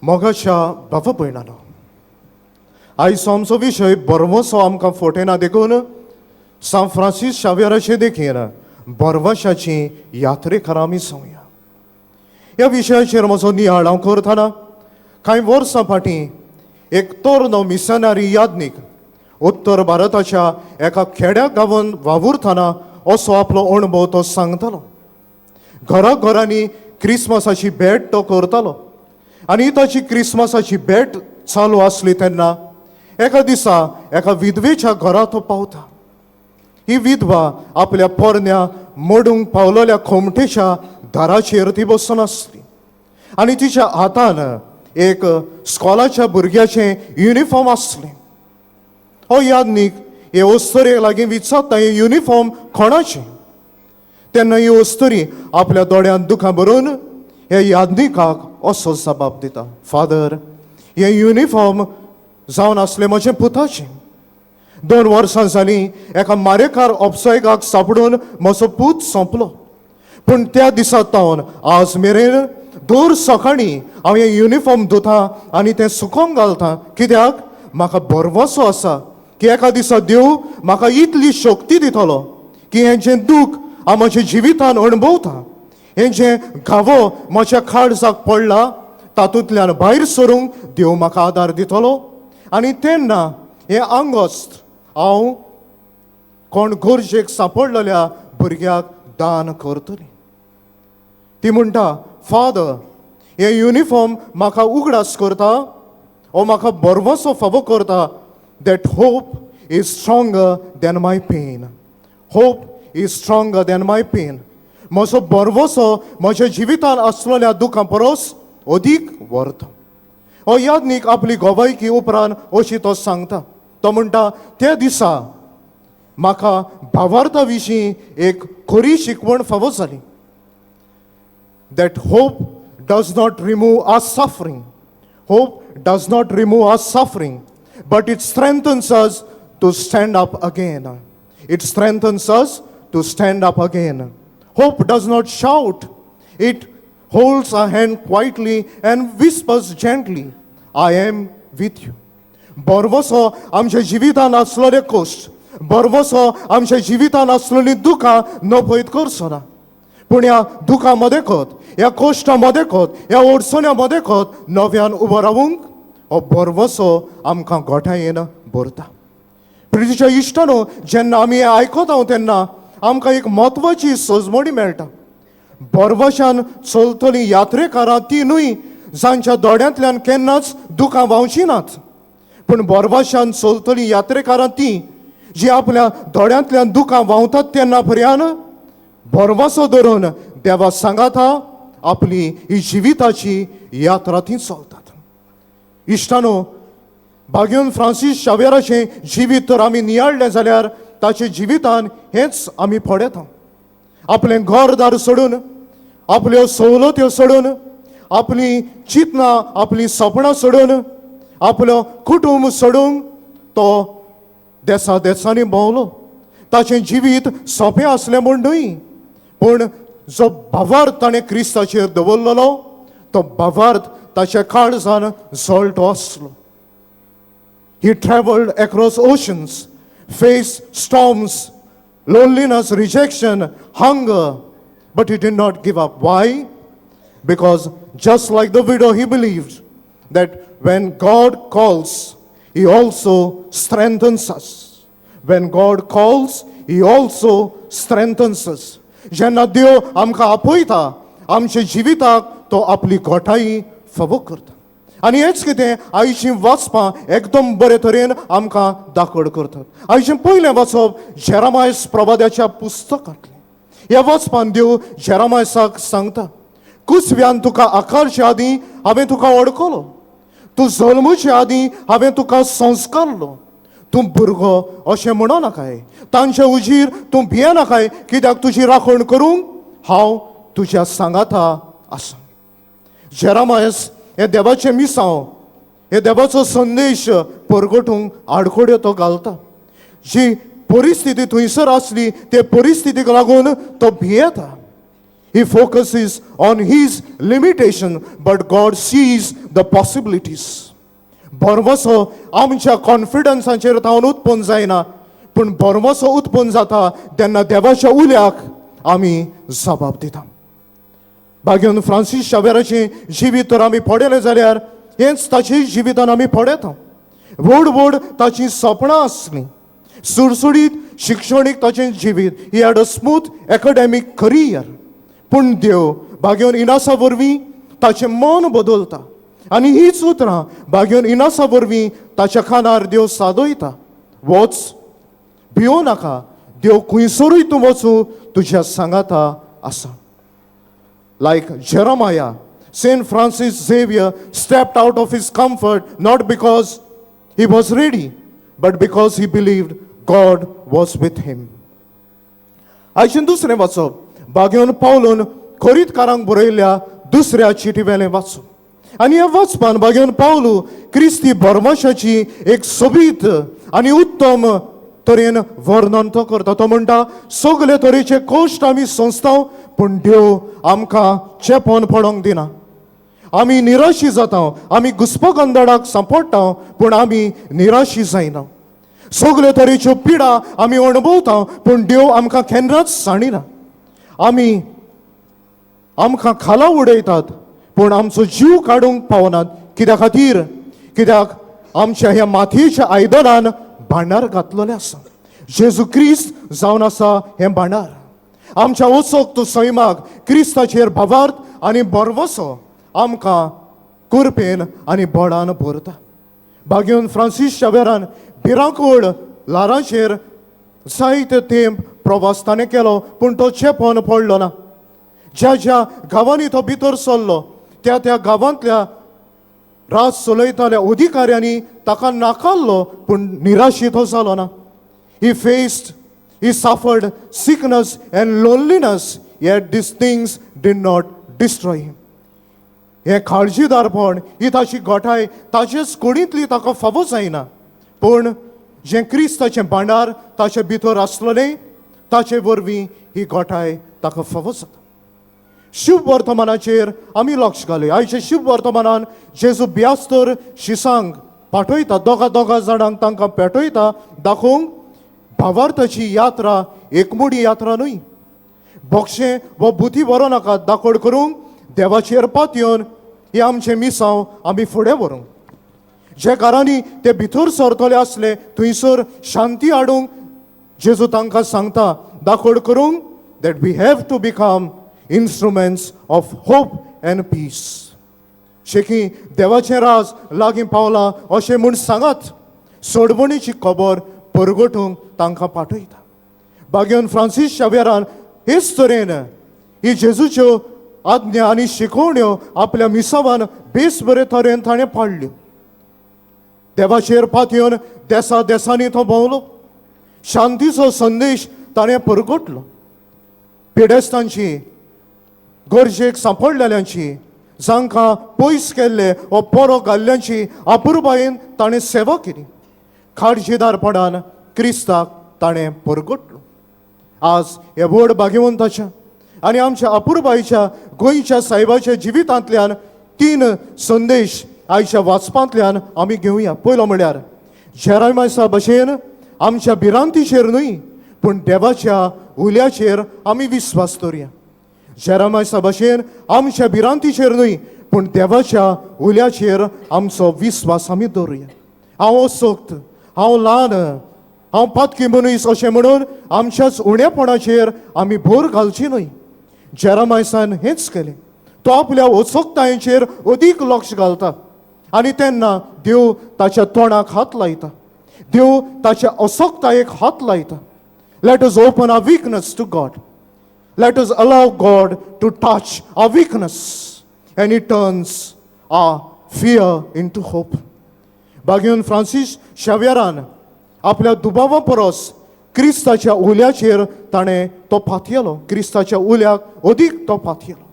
मोगाच्या बाबा भयणानो, आयचो आमचो विशय भरवंसो आमकां फटयना देखून सांत फ्रांसीस शावियराचे देखीन भरवंशाची यात्रेकरां आमी जावया. ह्या विशयाचेर म्हजो नियाळ हांव करतना कांय वर्सां फाटीं एक तरनो मिशनरी याज्ञीक उत्तर भारताच्या एका खेड्या गांवांत वावुरतना असो आपलो अणभव तो सांगतालो. घरा घरांनी क्रिसमसाची भेट तो करतालो आनी ताची क्रिसमसाची भेट चालू आसली तेन्ना एका दिसा एका विधवेच्या घरा तो पावता. ही विधवा आपल्या पोरण्या मोडूंक पावलेल्या खोमटेच्या दाराचेर ती बसून आसली आनी तिच्या हातान एक स्कॉलाच्या भुरग्याचें युनिफॉर्म आसलें. हो याज्ञीक हे अस्तुरे लागीं विचारता, हें युनिफॉर्म कोणाचें? तेन्ना ही अस्तुरी आपल्या दोळ्यांत दुखां भरून हे याज्ञिकाक असो जबाब दिता, फादर, हें युनिफॉर्म जावन आसलें म्हजें पुताचें. 2 वर्सां जालीं एका मारेकार अपसयगाक सापडून म्हजो पूत सोंपलो, पूण त्या दिसा सावन आज मेरेन दर सकाळीं हांव हें युनिफॉर्म धुता आनी तें सुकोंक घालता, कित्याक म्हाका भरवंसो आसा की एका दिसा देव म्हाका इतली शक्ती दितलो की हें जें दूख हांव म्हज्या जिवितान अणभवता, हें जें घावो म्हज्या काळजाक पडला, तातूंतल्यान भायर सरूंक देव म्हाका आदार दितलो आनी तेन्ना हें आंगवस्त्र हांव कोण गरजेक सांपडलेल्या भुरग्याक दान करतली. ती म्हणटा, फादर, हें युनिफॉर्म म्हाका उगडास करता ओ म्हाका भरवंसो फावो करता that hope is stronger than my pain. Hope is stronger than my pain. म्हजो भरवंसो म्हज्या जिवितान आसलेल्या दुखां परस अदीक व्हरता. हो याज्ञीक आपली गोवायकी उपरांत अशी तो सांगता. तो म्हणटा, त्या दिसा म्हाका भावार्था विशीं एक खरी शिकवण फावो जाली, that hope does not remove our suffering. Hope does not remove our suffering, but it strengthens us to stand up again. It strengthens us to stand up again. Hope does not shout, it holds our hand quietly and whispers gently, "I am with you." भरवसो आमच्या जिवितान आसलेले कश्ट, भरवसो आमच्या जिवितान आसलेली दुखां नपयत करचो ना, पूण ह्या दुखां मदेकत, ह्या कश्टां मदेकत, ह्या अडचण्या मदेकत नव्यान उबो रावूंक हो भरवसो आमकां गोठायेन भरता. प्रितीच्या इश्टानो, जेन्ना आमी हें आयकता तेन्ना आमकां एक म्हत्वाची सजमणी मेळटा. भरवशान चलतलीं यात्रेकारां ती न्हय जांच्या दोळ्यांतल्यान केन्नाच दुखां व्हांवची नात, पूण भरवशान चलतलीं यात्रेकारां ती जी आपल्या दोळ्यांतल्यान दुखां व्हांवतात तेन्ना पर्यान भरवसो धरून देवा सांगाता आपली ही जिविताची यात्रा ती चलतात. इश्टानो, भाग्योन फ्रांसीस शावेराचें जिवीत तर आमी नियाळ्ळें जाल्यार ताचे जिवितान हेंच आमी पळयता. आपलें घरदार सोडून, आपल्यो सवलत्यो सोडून, आपली चिंतनां, आपली सपनां सोडून, आपलो कुटूंब सोडून तो देसा देसांनी भोंवलो. ताचें जिवीत सोंपें आसलें म्हूण न्हय, पूण जो भावार्थ ताणें क्रिस्ताचेर दवरलेलो तो भावार्थ ताच्या काळजान जळटो आसलो. He traveled across oceans, faced storms, loneliness, rejection, hunger, but he did not give up. Why? Because just like the widow, he believed that when God calls, He also strengthens us. When God calls, He also strengthens us. जेन्ना देव आमकां आपयता, आमच्या जिविताक तो आपली गोठाई फावो करता आनी हेच कितें आयचीं वाचपां एकदम बरे तरेन आमकां दाखड करतात. आयचें पयलें वाचप जेरामायस प्रवाद्याच्या पुस्तकांतलें. ह्या वाचपान देव जेरामायसाक सांगता, कुसव्यान तुका आकारचे आदीं हांवें तुका वळखलो, तूं जल्मचे आदीं हांवें तुका संस्कारलो. तूं भुरगो अशें म्हणो नाकाय, तांचे उजीर तूं भिये नाकाय, कित्याक तुजी राखण करूंक हांव तुज्या सांगाता आसा. जेरामायस हे देवाचें मिसांव, हे देवाचो संदेश परगटूंक आडखड्यो तो घालता. जी परिस्थिती थंयसर आसली ते परिस्थितीक लागून तो भियेता. He focuses on his limitation, but God sees the the possibilities. भरवसो आमच्या कॉन्फिडन्साचेर थावन उत्पन्न जायना, पूण भरवसो उत्पन्न जाता तेन्ना देवाच्या उल्याक आमी जबाब दिता. भाग्यन फ्रांसीस शावेराचें जिवीत तर आमी पळयलें जाल्यार हेंच ताचे जिवितान आमी पळयता. व्हड व्हड ताचीं सपनां आसलीं, सुडसुडीत शिक्षणीक ताचें जिवीत. He had a smooth academic career. पूण देव भाग्यन इनासा वरवीं ताचें मन बदलता आनी हीच उतरां भाग्यन इनासा वरवीं ताच्या खानार देव सादयता, "वच, भियो नाका, देव खुंयसरूय तूं वचूं तुज्या सांगाता आसा." Like Jeremiah, Saint Francis Xavier stepped out of his comfort not because he was ready, but because he believed God was with him. आयचें दुसरें वाचप बागेवन पावलून खोरीतकारांक बरयल्ल्या दुसऱ्या चिटी वेलें वाचप. आनी ह्या वाचपान बागेवन पावलू क्रिस्ती भरमाशाची एक सोबीत आनी उत्तम तरेन वर्णन तो करता. तो म्हणटा, सगळे तरेचे कश्ट आमी सोंसता, पूण देव आमकां चेपोन पडोंक दिना. आमी निराशी जाता, आमी घुस्पगंदडाक सांपडटा, पूण आमी निराशी जायना. सगळे तरेच्यो पिडा आमी अणभवता, पूण देव आमकां केन्नाच सांडिना. आमी आमकां खाला उडयतात, पूण आमचो जीव काडूंक पावनात. कित्या खातीर? कित्याक आमच्या ह्या मातयेच्या आयदनान भांडार घातलेलें आसा. जेजू क्रिस्त जावन आसा हें भांडार. आमच्या वचोक तो सैमाक क्रिस्ताचेर भावार्थ आनी भरवसो आमकां कुरपेन आनी बळान भरता. भाग्योन फ्रांसीस शावेरान भिरांकूळ ल्हारांचेर जायते तेंप प्रवास ताणें केलो, पूण तो चेपोन पडलो ना. ज्या ज्या गांवांनी तो भितर सरलो, त्या त्या गांवांतल्या राज चलयताल्या अधिकाऱ्यांनी ताका नाकारलो, पूण निराशी तो जालो ना. He suffered sickness and loneliness, yet these things did not destroy him. हें काळजीदारपण, ही ताची गोठाय ताचेच कुडींतली ताका फावो जायना, पूण जें क्रिस्ताचें भांडार ताचे भितर आसलेलें, ताचे वरवीं ही गोठाय ताका फावो जाता. शुभ वर्तमानाचेर आमी लक्ष घालया. आयच्या शुभ वर्तमानान जेजू ब्यास्तर शिसांक पाठयता, दोगा दोगा जाणांक तांकां पेटयता, दाखोवंक भावार्थाची यात्रा एकमुडी यात्रा न्हय. बोक्षें वो बुथी व्हरूं नाका, दाखोड करूंक देवाचेर पातयेवन हें आमचें मिसांव आमी फुडें व्हरूंक. जे घरांनी ते भितर सरतले आसले, थंयसर शांती हाडूंक जेजू तांकां सांगता, दाखोड करूंक that we have to become instruments of hope and peace. शेकी देवाचें राज लागीं पावलां अशें म्हूण सांगात, सोडवणीची खबर परगटूंक तांकां पाठयता. भाग्यन फ्रांसीस शावेरान हेच तरेन ही जेजूच्यो आज्ञा आनी शिकवण्यो आपल्या मिसावान बेस बरे तरेन ताणें पाळ्ळ्यो. देवाचेर पातयेवन देसा देसांनी तो भोंवलो, शांतीचो संदेश ताणें परगटलो. पिडेस्तांची, गरजेक सांपडलेल्यांची, जांकां पयस केल्ले वा पोरो घाल्ल्यांची अपुरबायेन ताणें सेवा केली. काळजीदारपणान क्रिस्ताक ताणें परगटलो. आज ह्या व्हड भाग्यवंताच्या आनी आमच्या अपुरबायेच्या गोंयच्या साहेबाच्या जिवितांतल्यान तीन संदेश आयच्या वाचपांतल्यान आमी घेवया. पयलो म्हळ्यार, जेरामायसा भशेन आमच्या भिरांतीचेर न्हय, पूण देवाच्या उल्याचेर आमी विस्वास दवरुया. जेरामायसा भशेन आमच्या भिरांतीचेर न्हय, पूण देवाच्या उल्याचेर आमचो विस्वास आमी दवरुया. हांव असक्त, हांव ल्हान, हांव पातकी मनीस अशें म्हणून आमच्याच उणेपणाचेर आमी भर घालची न्हय. जेरामायसान हेंच केलें. तो आपल्या असक्तायेचेर अदीक लक्ष घालता आनी तेन्ना देव ताच्या तोंडाक हात लायता, देव ताच्या असक्तायेक हात लायता. Let us open our weakness to God. Let us allow God to touch our weakness, and He turns our fear into hope. भाग्यन फ्रांसीस शेव्यरान आपल्या दुबावा परस क्रिस्ताच्या उल्याचेर ताणें तो पातयेलो, क्रिस्ताच्या उल्याक अदीक तो पातयेलो.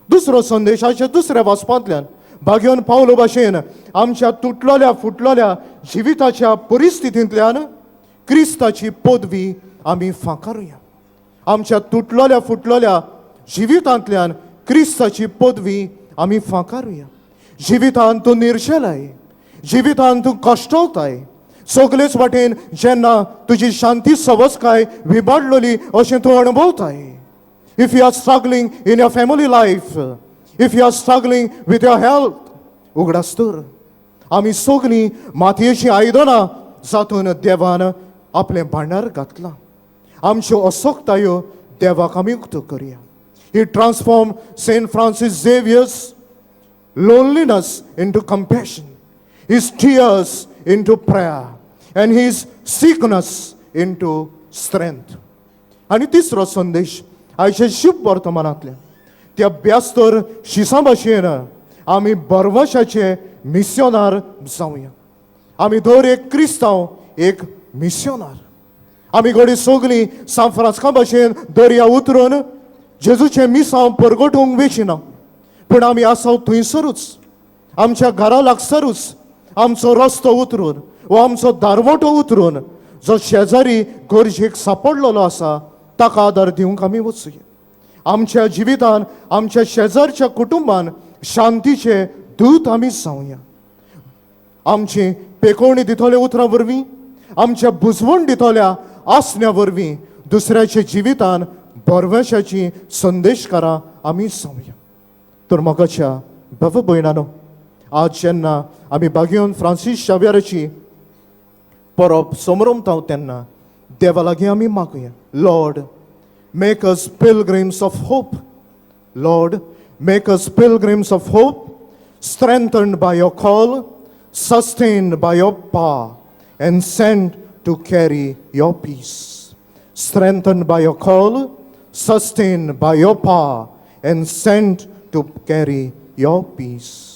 दुसरो संदेशाच्या दुसऱ्या वाचपांतल्यान, भाग्यन पावलो भाशेन आमच्या तुटलेल्या फुटलेल्या जिविताच्या परिस्थितींतल्यान क्रिस्ताची पदवी आमी फांकारुया. आमच्या तुटलेल्या फुटलेल्या जिवितांतल्यान क्रिस्ताची पदवी आमी फांकारुया. जिवितान तूं निर्शेलाय, जिवितान तूं कश्टवताय, सगलेच वाटेन जेन्ना तुजी शांती सवसकाय विबाडलोली अशें तूं अणभवताय, if you are struggling in your family life, if you are struggling with your health, उगडास तर आमी सगलीं मातयेचीं आयदनां जातून देवान आपलें भांडार घातलां. आमच्यो असक्तायो देवाक आमी उक्तो करया. He transform Saint Francis Xavier's loneliness into compassion, his tears into prayer, and his sickness into strength. आनी तिसरो संदेश आयचे शुभ वर्तमानांतल्यान, त्या ब्यास्तर शिसां भाशेन आमी बरवशाचे मिस्योनार जावया. आमी दर एक क्रिस्तांव एक मिस्योनार. आमी घडये सगलीं सांत फ्रांस्का भाशेन दर्या उतरून जेजूचें मिसांव परगटूंक वेचिना, पूण आमी आसा थंयसरूच, आमच्या घरा लागसरूच, आमचो रस्तो उतरून वा आमचो दारवटो उतरून जो शेजारी गरजेक सापडलेलो आसा ताका आदार दिवंक आमी वचुया. आमच्या जिवितान, आमच्या शेजारच्या कुटुंबान शांतीचे दूत आमी जावया. आमची पेकोवणी दितल्या उतरां वरवीं, आमच्या बुजवण दितल्या आसण्या वरवीं दुसऱ्याच्या जिवितान बरवशाची संदेशकारां आमी जावया. तर मोगाच्या भाव भयणानो, आज जेन्ना आमी बागियोन फ्रांसीस शाव्याराची परब समरमता तेन्ना देवा लागीं आमी मागुया, Lord, make us pilgrims of hope. Lord, make us pilgrims of hope, strengthened by your call, sustained by your power, and sent to carry your peace. Strengthened by your call, sustained by your power, and sent to carry your peace.